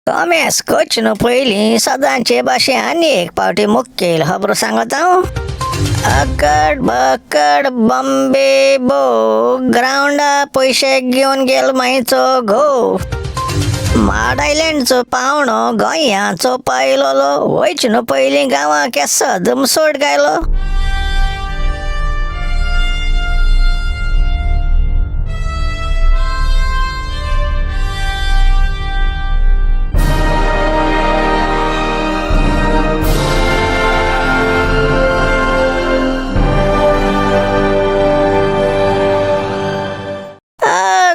कमेस कच न्हू पयलीं सदांचे भाशेन आनी एक पावटी मुखेल खबरो सांगत हांव. अकड बकड बॉम्बे बो ग्रावंडा पयशे घेवन गेलो मायचो घोव. माड आयलँडचो पावणो गोंयाचो पायलोलो वयच न्हू पयलीं गांवाक केसो दमसोड गायलो.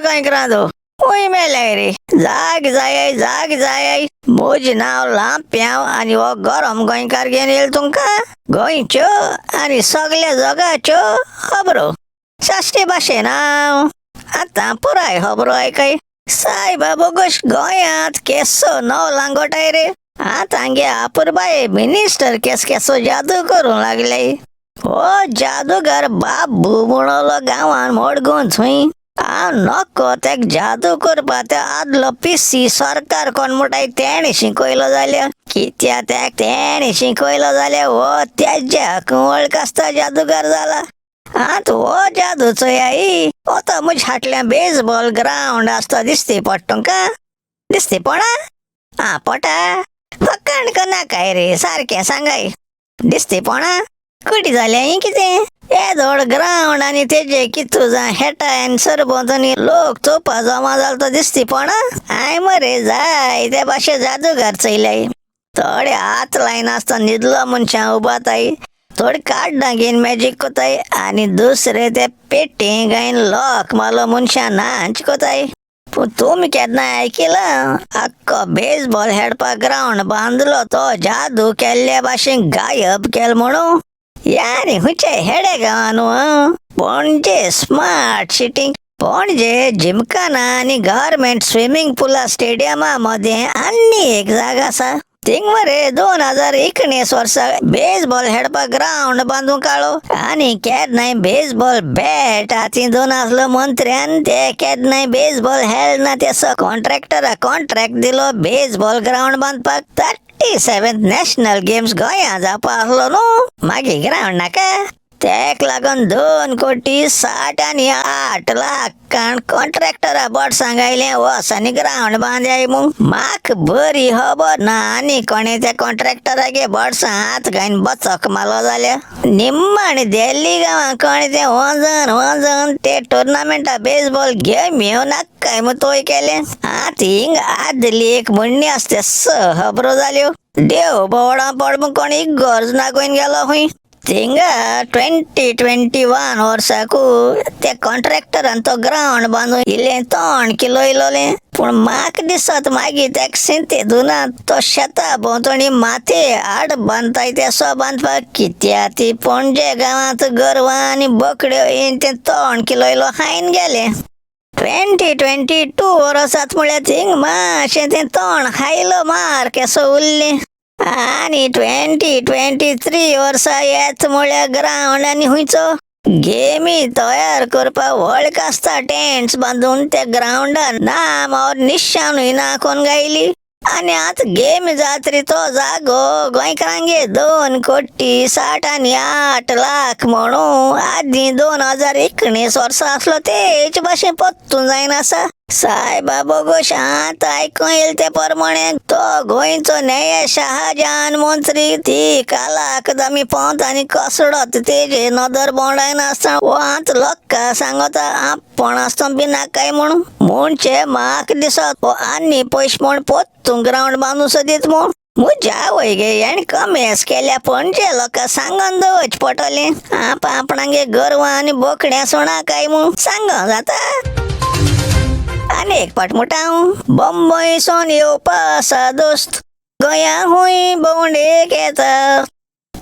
गोंयकारांनो खूंय मेल्याय रे? जाग जाय जाग जाय. म्हजें नांव लांप्यांव आनी हो गरम गोंयकार घेवन येयलो तुमकां गोंयच्यो आनी सगल्या जगाच्यो खबरो साश्टी भाशेन. हांव आतां पुराय खबरो आयकय. सायबा बोगोश, गोंयांत केसो नवो लांगोटाय रे. आतां गे अपुरबाये मिनिस्टर केस केसो जादू करूंक लागले. हो जादूगार बाबू म्हणलो गांवान मडगांव थंय. हांव नको तेक जादू करपा ते आदलो पिसी सरकार कोण म्हणटाय तेणें शिकयलो जाल्यार कित्या तेक तेणें शिकयलो जाल्यार हो तेज्या वळख आसता जादूगार जाला. आतां हो जादू चोयाय. हो तो म्हज्या फाटल्यान बेजबॉल ग्रावंड आसता दिसती पडटा तुमकां? दिसती पडा आं पोटा फकाण करनाकाय रे, सारकें सांगाय. दिसती पोणा कुटी जालें ही कितें येदोळ ग्रावंड आनी तेजे कितू जाय हेटाय आनी सरभोंवतणी लोक चोवपा जमा जालो तो दिसती पोणा. हांवें मरे जाय ते भाशे जादूगार चोयल्याय. थोडे हात लायनासतना न्हिदलो मनशां उबाताय, थोडे काड्डां घेवन मॅजीक कोताय आनी दुसरे ते पेटी गायन लॉक मारलो मनशां नाच कोताय. पूण तुमी केन्ना आयकिलां आख्खो बेजबॉल खेळपाक ग्रावंड बांदलो तो जादू केल्ल्या भाशेन गायब केलो म्हणून? यानी खंयच्या हेडे गांवां न्हू, पणजे स्मार्ट सिटींक पणजे जिमखाना आनी गव्हर्मेंट स्विमींग पुला स्टेडियमा मदें आनी एक जागा आसा. थिंग मरे 2019 वर्सा बेजबॉल खेळपाक ग्रावंड बांदूंक काडलो आनी केन्नाय बेजबॉल बॅट हातीं दोन आसलो मंत्र्यान ते केन्नाय बेजबॉल खेळना ते कॉन्ट्रॅक्टराक कॉन्ट्रॅक्ट दिलो बेजबॉल ग्रावंड बांदपाक. 37th national games गोंया जावपा आसलो न्हू, मागीर ग्रावंड नाका? तेक लागून 2 कोटी 60 आनी 8 लाखान कॉन्ट्रॅक्टरा बोट सांगायलें वच आनी ग्रावंड बांदयाय म्हूण. म्हाक बरी खबर ना आनी कोणें त्या कॉन्ट्रॅक्टरागे बोटसां हात घायन बचक मारलो जाल्यार. निम्माणी दिल्ली गांवां कोणें तें वजन वजन ते टुर्नामेंटा बेजबॉल गेम येवन नाकाय म्हूण तोय केलें. आतां हिंग आदली एक म्हणणी आसता स खबरो जाल्यो. देव बोवडां पड म्हूण कोण इगर्ज ना गोंयन गेलो खंय. थिंगा 2021 वर्साकू त्या कॉन्ट्रॅक्टरान तो ग्रावंड बांदून इल्लें तोंड किलोयलोलें. पूण म्हाका दिसत मागीर तेका सिंतेदुना तो शेता भोंवतणी माथे आड बांदताय ते सो बांदपाक कित्या ती पणजे गांवांत गोरवां आनी बोकड्यो येवन तें तोंड किलोयलो खायन गेलें. 2022 वर्सांत म्हळ्यार थिंग मातशें तें तोंड खायलो मार केसो उरलें. आनी 2023 वर्सा येत म्हळ्यार ग्रावंड आनी खुंयचो गेमी तयार करपाक व्हड आसता टेंट्स बांदून त्या ग्रावंडार नाम और निशाणूय ना कोण गायली. आनी आतां गेम जात्री तो जागो गोंयकारांगे 2 कोटी 60 आनी 8 लाख म्हणून आदीं 2019 वर्सा आसलो तेच भाशेन पत्तून जायना आसा. सायबा बोगोश, आतां आयकूंक येयलें ते प्रमाणे तो गोंयचो न्याय शहाजहान मंत्री ती काला अकादमी पोंत आनी कसडत तेजे नदर भोंवडायनासतना हो आतां लोकां सांगता आपूण आसतना बी नाकाय म्हणून. म्हणचे म्हाका दिसत हो आनी पयशे म्हूण पोत्तून ग्रावंड बांदूं सोदीत म्हूण. म्हज्या आवय गे, हेणें कमेस केल्या पणजे लोकां सांगून दवरचें पडटलें आप आपणागे गोरवां आनी बोकड्यां सोणां काय म्हूण सांगों जाता. आनी एक पाट म्हणटा हांव, बंबयसून येवपा आसा दोस्त गोंया खूंय भोंवडेक येता.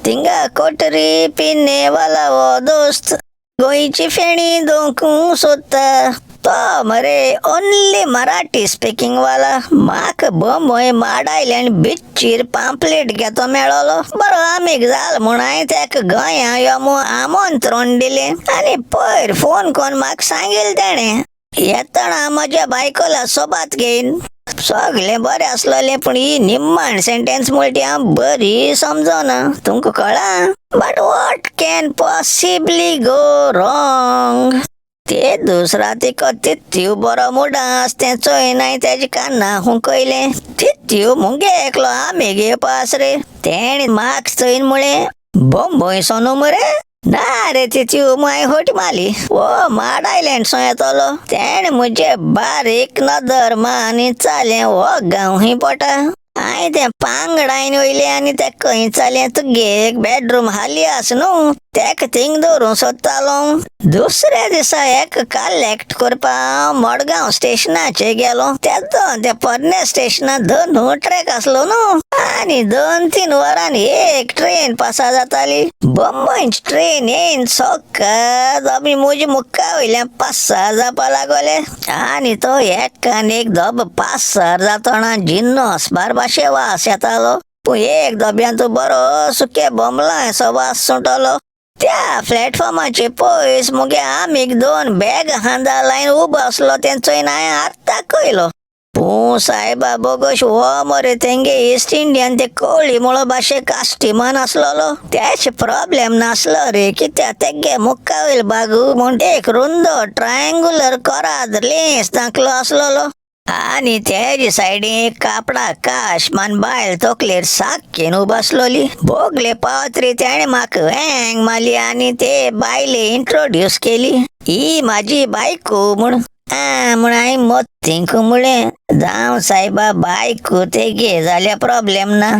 थिंगा कोटरी पिन्नेवाला हो दोस्त गोंयची फेणी दोकूंक सोदता. तो मरे ओन्ली मराठी स्पिकींग वाला. म्हाका बंबय माड आयलँड बिचीर पांपलेट घेतो मेळोलो. बरो आमीग जालो म्हूण हांवें तेका गोंया यो म्हूण आमंत्रण दिलें आनी पयर फोन करून म्हाका सांगिल्लें तेणें येतना म्हज्या बायकोला सोबात घेवन. सगळें बरें आसलेलें, पूण ही निम्माण सेंटेन्स म्हणटी हांव बरी समजना, तुमकां कळ्ळां? But what can possibly go wrong? ते दुसरा तिका तित्यू बरो मुडास तें चोयनाय तेजे कान्ना हुंकयलें. तित्यू मुगे एकलो आमी येवपा रे. तेणें म्हाक चोयन म्हळें, बोंबय सोनू मरे? ना रे तित्यू, माय होट मारली. ओ माड आयलँड सो येतलो. तेणें म्हजे बारीक नदर मानी चालें, हो गांव ही पोटा. हांवें तें पांगडायन वयलें आनी तें खंय चालें, तुगे एक बेडरूम हाली आस न्हू, तेका थिंग दवरूंक सोदतालो. दुसऱ्या दिसा एक कलेक्ट करपा हांव मडगांव स्टेशनाचेर गेलो. तेदो त्या पोरण्या स्टेशनार दोन ट्रॅक आसलो न्हू, आनी 2-3 वरांनी एक ट्रेन पासार जाताली. बंबयची ट्रेन येयन सकाळ आमी म्हजे मुखा वयल्यान पासार जावपा लागले. आनी तो एकान एक धब पासार जातना जिन्नस बारबाशे वास येतालो, पूण एक डब्यांत बरो सुके बोंबलांचो वास सुटलो. त्या प्लॅटफॉर्माचे पयस मुगे आमीक 2 बॅग हांदा लायन उबो आसलो तें चोयन हांवें हात दाखयलो. पूण सायबा बोगोश हो मरे तेंगे ईस्ट इंडियन ते कोळी मुळो भाशे कास्टिमान आसलेलो. तेच प्रॉब्लेम नासलो रे, कित्याक तेगे मुखा वयल बागू म्हूण एक रुंदो ट्रायंगुलर कोराद लेंस धाकलो आसलेलो. आनी तेजे सायडीन एक कापडा काश मान बायल तकलेर साक घेवन उबो आसलोली. बोगले पावतरी तेणें म्हाका वेंग मारली आनी ते बायले इंट्रोड्यूस केली, ही म्हाजी बायको म्हूण. आ म्हूण हांवें मत्तींक म्हळें, जावं सायबा बायको तेगे जाल्यार प्रॉब्लेम ना.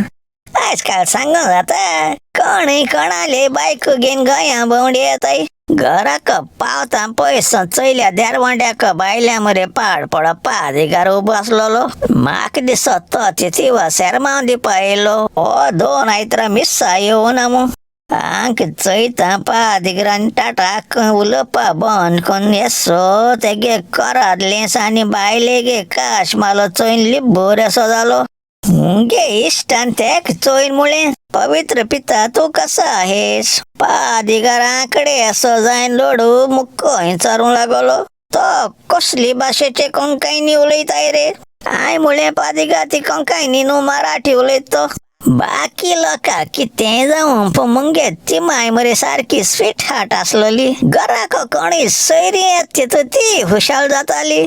आजकाल सांगूंक जाता, कोणूय कोणाले बायको घेवन गोंया भोंवडी येताय. घराक पावता पयस चोयल्या देरवांड्याक बायल्या मरे पाड पडप पादिगार उबो आसलेलो. म्हाका दिसत तो तितिवा सेरमांव दिवपा येयलो. हो 2 आयतरां मिस्सा येवना मू. आंक चोयता पादिगरान टाटाक उलोवपा बंद करून येसो तेगे कोराद लेंस आनी बायलेगे काश मालो चोयन लिब्बोर असो जालो. मुगे इश्टान तेक चोयन म्हळें, पवित्र पिता तूं कसो आहेस? पादिगाराकडे असो जायन लोडू मुक्को विचारूंक लागलो. तो कसली भाशेचे कोंकणी उलयताय रे? हांवें म्हळें, पादिगा ती कोंकणी न्हू, मराठी उलयत तो. बाकी लोकांक कितें जावं, पूण मुगे तिमाय मरे सारकी स्वीट हार्ट आसलोली. घराक कोणूय सोयरीं येत तितू ती खुशाल जाताली.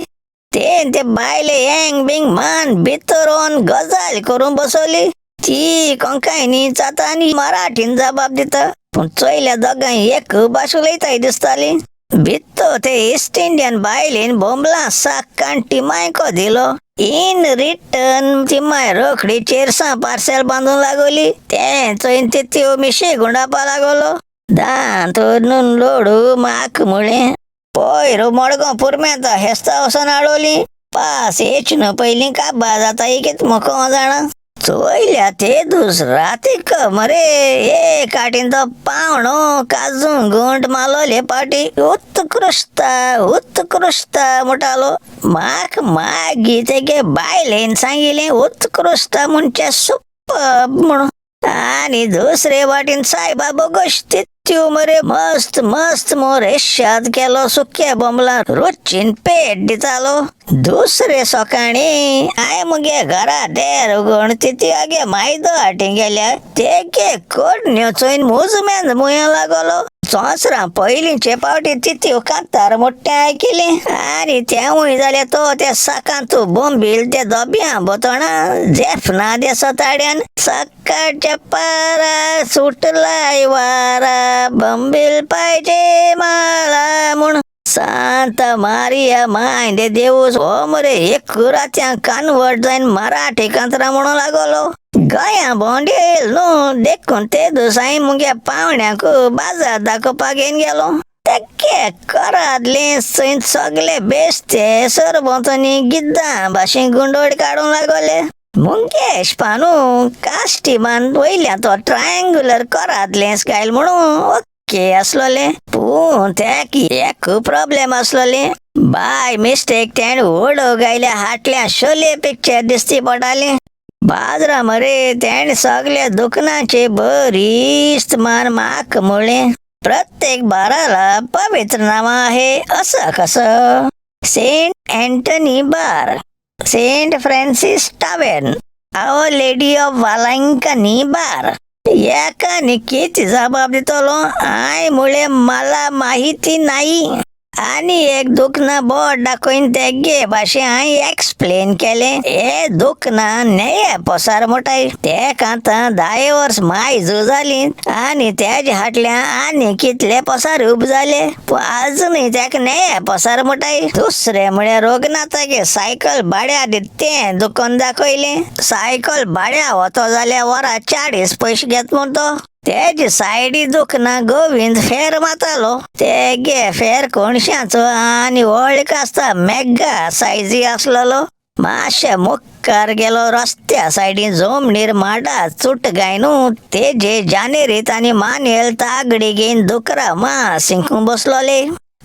ते ते बायले येंग बिंग मान भितर वोन गजाल करूंक बसवली. ती कोंकणी जाता आनी मराठीन जबाब दिता, पूण चोयल्या दोगांय एक भाश उलयताय दिसताली. भितर ते ईस्ट इंडियन बायलेन बोंबलां साकान टिमायको दिलो. इन रिटर्न तिमाय रोखडी चेरसां पार्सेल बांदूंक लागली. तें चोयन तित्यो मिशी गुंडापा लागलो. दांत न्हून लोडू म्हाक म्हळें, पयर मडगांव पुरमेंत हेस्ता वचोन हाडवली. पास येच न्हू पयलीं काबार जाता कितें म्हाका जाणा. चोयल्या ते दुसरातीक मरे एक आटीन तो पावणो काजू गुंट मालोले पाटी उत्कृष्ट उत्कृष्ट म्हणटालो. म्हाक मागीर तेगे बायलेन सांगिलें उत्कृष्ट म्हणजे सुपर म्हणून. आनी दुसरे वाटेन सायबा बोगोश तित्यू मरे मस्त मस्त मोरेशाद केलो, सुक्या बोंबला रुचीन पेट दितालो. दुसरे सकाळी हांवें मुगे घरा देर उगोवन तिती आगे मायदो हाटी गेल्या तेगे कोडण्यो चोयन मुजमेन मुया लागलो. चोंसरां पयलींचे पावटी तित्यो कांतार मोट्टें आयकिलें आनी तेंवूय जाल्यार तो त्या साकांत बोंबील त्या दोब्यां भोंवतणा जेफना देसो ताड्यान सकाळच्या पारा सुटलाय वारा बोंबील पाहिजे मला म्हूण. सांत मारिया मायंदे देवूस हो मरे एक रात्यां कानवट जायन मराठी कांतरां म्हणूंक लागलो. गोंया भोंवडी येयल न्हू देखून ते दिसांनी मुगे पावण्याक बाजार दाखोवपाक घेवन गेलो. तेके करादले थंय सगले बेस्ते सरभोंवतणी गिद्दां भाशेन गुंडोड काडूंक लागले. मुंगेश पानू कास्टिमान वयल्या तो ट्रायंगुलर कोराद लेंस घायल म्हणून ओके आसलोले, पूण तेक एक प्रॉब्लेम आसलोले. बाय मिस्टेक तेणें उडो गायल्या हाटल्या शोले पिक्चर दिसती पडटालें. बाजरा मरे तेणें सगल्या दुकानाचे बरीच मान म्हाका म्हळें, प्रत्येक बाराला पवित्र नांव आहे असं कसं? Saint Anthony bar, Saint Francis Tavern, Our Lady of Velankanni bar. एकाने किती जबाब दितलो? I मुळे मला माहिती नाही. आणि एक दुखणं बोट दाखोवन तेगे भाशे हांवें एक्सप्लेन केलें. हे दुखणं नेये पसार मोठाय. तेका आतां 10 वर्स मायज जाली आनी तेजे हाटल्या आनी कितले पसार उब जाले, पूण आजुनूय तेका नेये पसार मोठाय. दुसरें म्हळ्यार रघुनाथागे सायकल भाड्या दित तें दुकान दाखयलें. सायकल भाड्या वतो जाल्यार वरा 40 पयशे घेत म्हण तो. तेजे सायडी दुखना गोविंद फेर मातालो. तेगे फेर कोणशाचो आनी व्हडलो आसता, मेग्गा सायजी आसलेलो. मातशे मुखार गेलो, रस्त्या सायडीन जमनीर माडा चुट गायनू तेजे जानेरीत आनी मानेल तागडी घेवन दुकरा मास हिंकूंक बसलोले.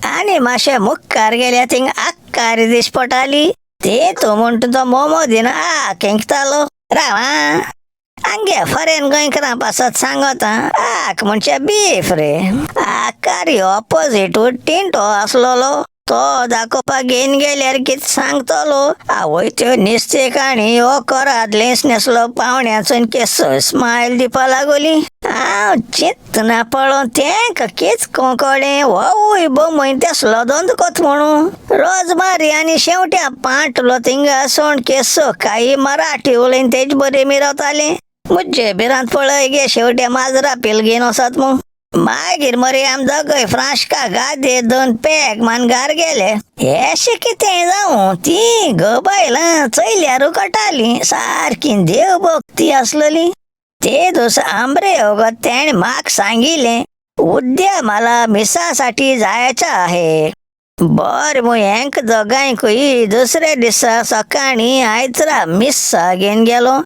आनी मातशे मुखार गेल्या थिंग आक्कारी दिस पडटाली. ते तूं म्हणटा तो मोमो दिना आ केंकतालो. राव आं, आमगे फॉरेन गोंयकारां पासत सांगता, आक म्हणजे बीफ रे. आकारी ऑपोजीट टिंटो आसलेलो, तो दाखोवपाक घेवन गेल्यार कितें सांगतलो? आवय, त्यो निस्ते काणी हो कोराद लेंस न्हेसलो पावण्याचो केसो स्मायल दिवपा लागोली. हांव चिंतना पळोवन तेंका कित कळ्ळें, होवूय बोमय तेसलो धंदो कोत म्हणून. रोजमारी आनी शेवट्या पांटलो थिंगा सोण केसो काही मराठी उलयन तेज बरी मिरवताले. मुज्जे भिरांत पळय गे, शेवट्या माजरा पिल घेवन वचत मू. मागीर मरे आम दोगय फ्रांशका गादे दोन पेग मान घार गेले. हेशें कितें जावं, ती गो बायलां चयल्यार कळटाली, सारकी देवभक्ती आसलेली. ते दोस आंबरे वगत तेणें म्हाका सांगिल्लें, उद्या मला मिसासाठी जायचं आहे. बरें मग हेंक दोगांयकूय दुसऱ्या दिसा सकाळीं आयतरा मिस्सा घेवन गेलो.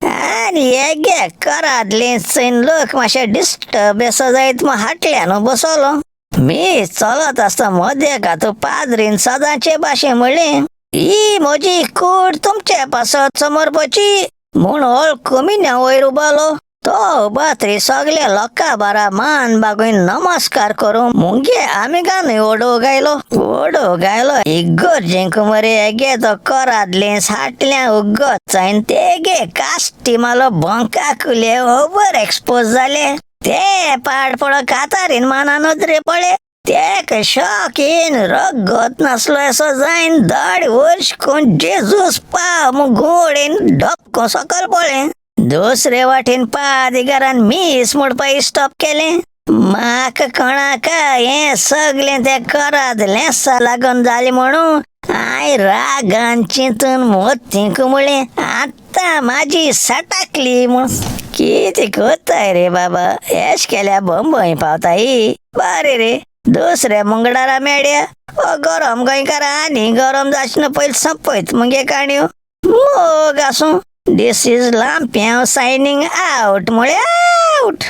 आनी हेगे करादले चैन लोक मातशे डिस्टर्ब असो जायत मग हाटल्यान बसलो. मी चलत आसता मदेका तो पाद्रीन सदांचे भाशेन म्हणलें, ही म्हजी कूड तुमचे पासत समर्पची म्हूण होळ कमिन्या वयर उबालो. तो उबात्री सगल्या लोकां बारा मान बागोवन नमस्कार करून मुगे आमिगानूय ओडो गायलो. ओडो गायलो इगर्जेंक मरे हेगे तो करादले साटल्या उगत जायन तेगे कास्टिमालो बंकाकुले ओवर एक्सपोज जाले. ते पाड पडो कातारीन माना नदरे पळे. तेक शॉक येन रगत नासलो असो जायन 1.5 वर्ष कोण जेजूस पाव मग घोडेन डपको सकल पळें. दुसरे वाटेन पादिगारान मीस मोडपा स्टॉप केलें. म्हाका कोणाका हें सगळें तें कराद लेंसा लागून जालें म्हणून हांवें रागान चिंतून मोतींक म्हणलें, आतां म्हाजी सटाकली म्हूण. कितें कोत्ताय रे बाबा, एश केल्या बंबय पावताय. बरें रे, दुसऱ्या मंगळारा मेळया. ओ गरम गोंयकार आनी गरम जाचना पयलीं संपयत मुगे काणयो. मोग आसूं. This is Lampiao signing out म्हळ्यार आउट.